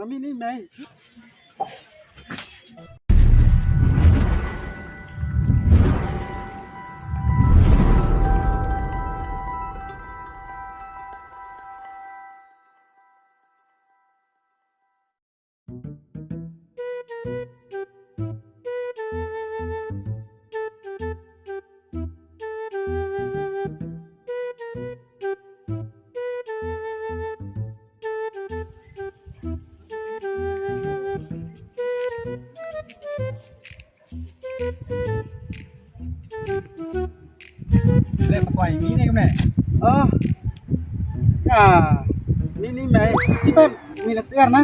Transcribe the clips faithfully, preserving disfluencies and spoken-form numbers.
Mami ni mai. Leh ma kwai mi ne kumne. Oh. Ya. Mi ni mai. Iban mi nak siar na.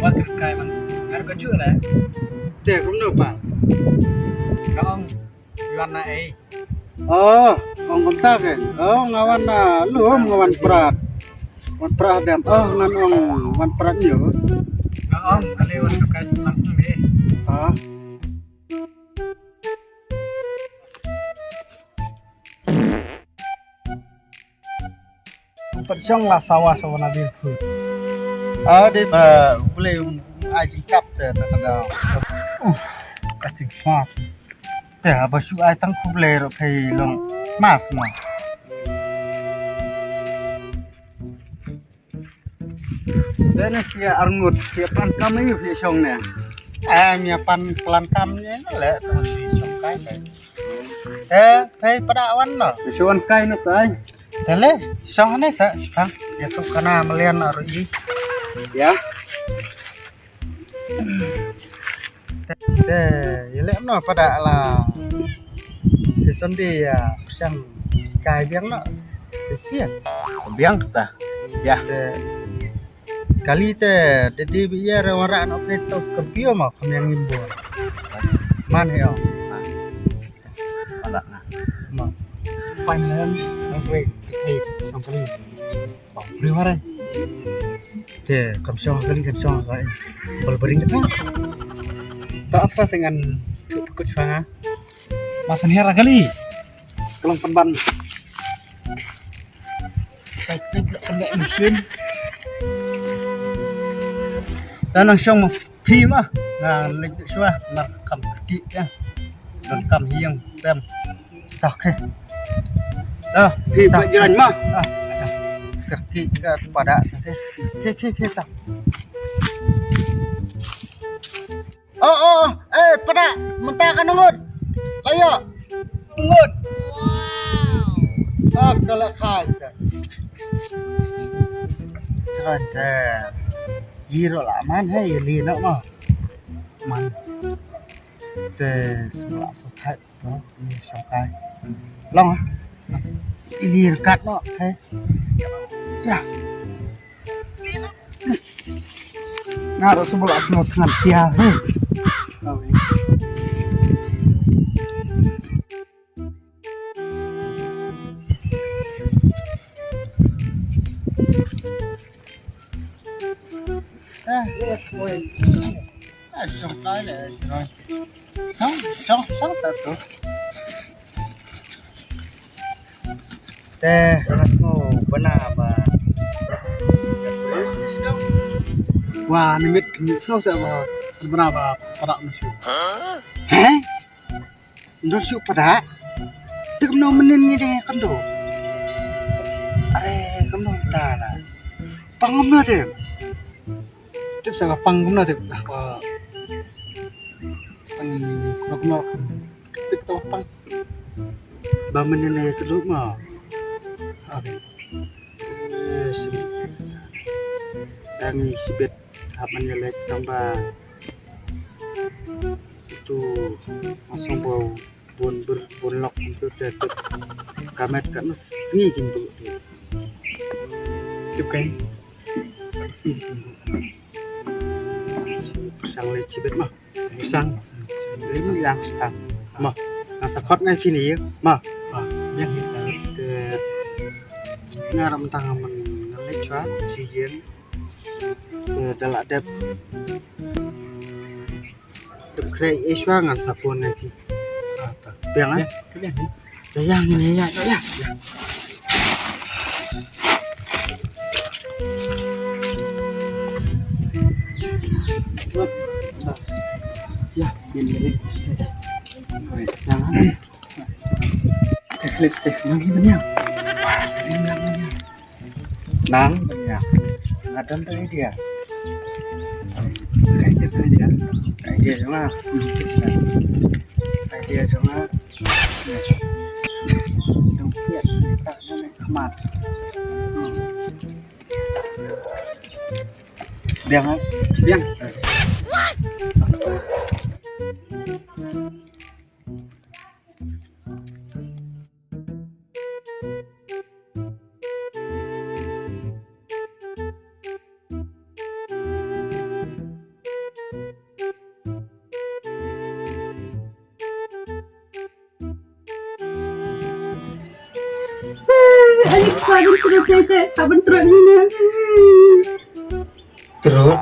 Wat kai man. Ngar ka ju le. Te kumno pa. Ka ong. Yuan na ei. Oh, ong kumta ke. Oh, nga wan na lum, nga wan prat. Wan prat dem. Oh, ngan ong wan prat nyo. Nga ong ale wan ka kai lang tu le. Ah. Pat shong la sawa sawa na bil khu. Ah, de ba bule um ai jingkap te ta kada. Uh, ka jingkap. Te ba shu ai tang khu bule ro phai long sma sma. Te ne sia arngut sia pan kam yu sia shong ne. Ah, mia pan plan kam ne le to si shong kai kai. Te phai pada wan no. Shong kai no tai. Te le shong ne sa shpang. Ya tu kana melian aru i. Ya. Te, te, ya le no pada la. Si Sunday ya, siang kai biang no. Si siang. Biang kita. Ya. Te, kali te, te di bi ya ra wara no pe to Scorpio ma, kam yang imbo. Man he yo. Ada na. Ma. Pan lang, nang kue, kue, song kali. Bang, beri warai. Te, kam shong kali, kam shong kali. Bal bering kata. Tak apa, sengan kut kut fanga. Masan hera kali. Kelang penban. Sai klik kena musim. Dan nang shong mah. Phi ma, nga leit shuwa, mar kam kti ya. Don kam hiang, sem. Tah, okay. Dah, phi ba jalan ma. Ah, ada. Kerki ka pada, okay. Okay, okay, okay, tah. Oh, oh, oh, eh, pada, mynta ka ngut. Layo. Ngut. Ah, kala khai ta. Tron ta. Yi ro la man hai, yi li no ma. Man. Te sum la so thait no, ni shong kai. Long. Ini rekat no, hai. Ya. Nga ro sum la sum thngan tia, hai. Eh, oi. Ah, shong kai le, shong. Shong, shong, shong, satu. Te, ras mo, bana ba. Wa, ni mit kini so sa ba, bana ba, para musuh. Hah? Ndor shu pada. Te kumno mynnin ngi dei kando. Are kumno ta la. Pang kumno te. Tip sa pang kumno te. Pang kumno kumno. Tip to pang. Ba mynnin ne kando ma. Are. Tang sibit hap man ïaleit tang ba tu masang bau bun ber bun lok tu te tu kamet ka na sngi kin tu te tu kan sngi kin tu. Sang leit sibit ma. Sang. Lim yang sang. Ma. Ngan sa khot ngai sini ya. Ma. Ma. Biang kita. Te ngar am tang man ngan leit chwa si yen. Te da la dep. Dep khrei e shwa ngan sa pon ngai ki. Biang eh. Biang. Te yang ini ya. Ya. Let's stay. Nang hi bniah. Nang bniah. Nang bniah. Nga don tang idea. Idea tang idea. Idea jong nga. Idea jong nga. Dong piat. Tak nak khmat. Biang ah. Biang. Ani kpa ban trot te, kpa ban trot ni na. Trot.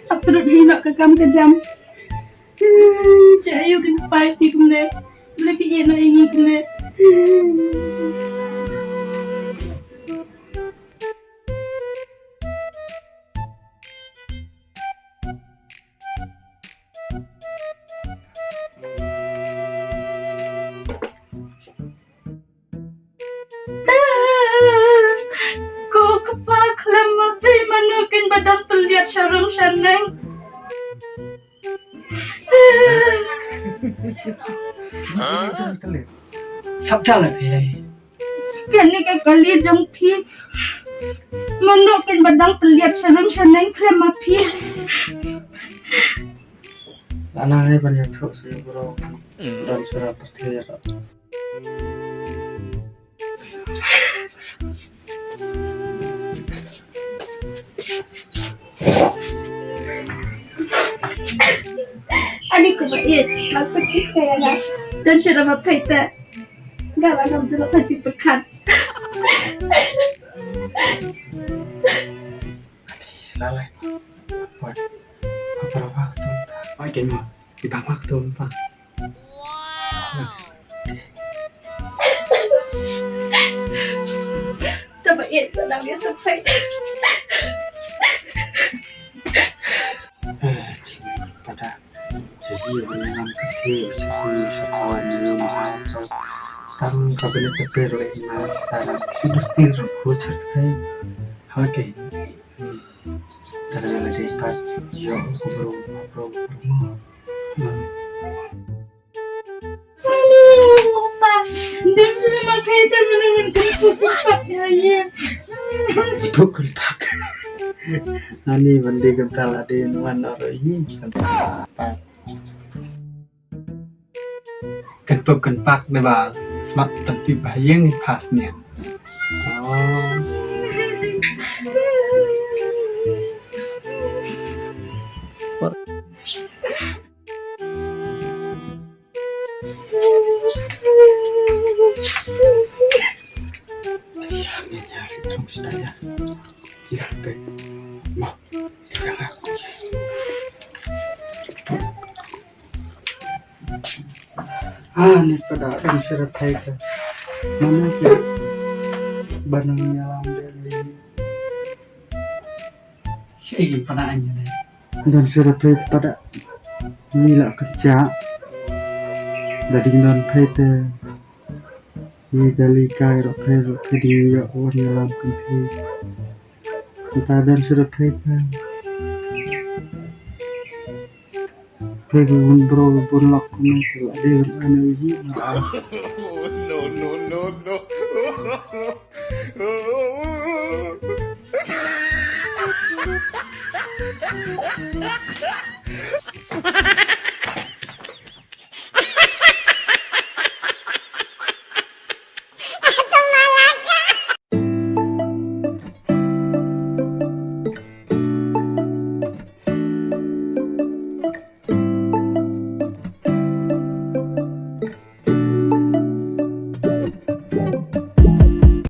Ap trot hi na ka kam ka jam. Cha ayu kin pai pi kumne. Mule pi ye na ingi kumne. Ko kpa khlem ma phi mano kin badang teliat sharum shaneng. Sap jala phi dai. Kane ka kali jong phi. Mano kin badang teliat sharum shaneng khlem ma phi. Lana ngai ban ïathuh sa ïa bro. Don sura pyrthei ïa ka. Ani ko ba it, ba ko kis kaya na. Don sura ma phi te. Gala ngam dulu kaji pekan. Lalai. Oi. Apa apa ketum ta? Oi, kenya. Kita mah ketum ta. Taba it sa dang liat sampai. Eh, cing pada. Jadi, wan ïalam kynthei, sha uni, sha uwei, ïa ma ha, tang ka bynta ka pyrlek na sara, shi mesti ruh ko cher kai. Okay. Hmm. Tang ïa la dei pat, ïoh ko bro, bro, bro. Hmm. Dim sha ma kai ta mana man kan puk puk pak ya ye. Puk kan pak. Ani mandi kan tal ade nuan aro ini kan pak. Kan pok kan pak de ba smat tam tip ba yeng pas nian. Oh. Ya, ya, ya, terus dah ya. Ya, baik. Mau. Ya, ya. Ah, ni pada don syrap hai ka. Mana ki? Banang nyalam deh ni. Sigi pada anya deh. Don syrap hai pada. Ni lah kerja. Dading don hai te. Ni jali kai rok hai rok hai di yok wan nyalam kenti. Kita don syrap hai te. Phi bun bro bun lok kumne phi la dei ban ai na uji na. No, no, no, no.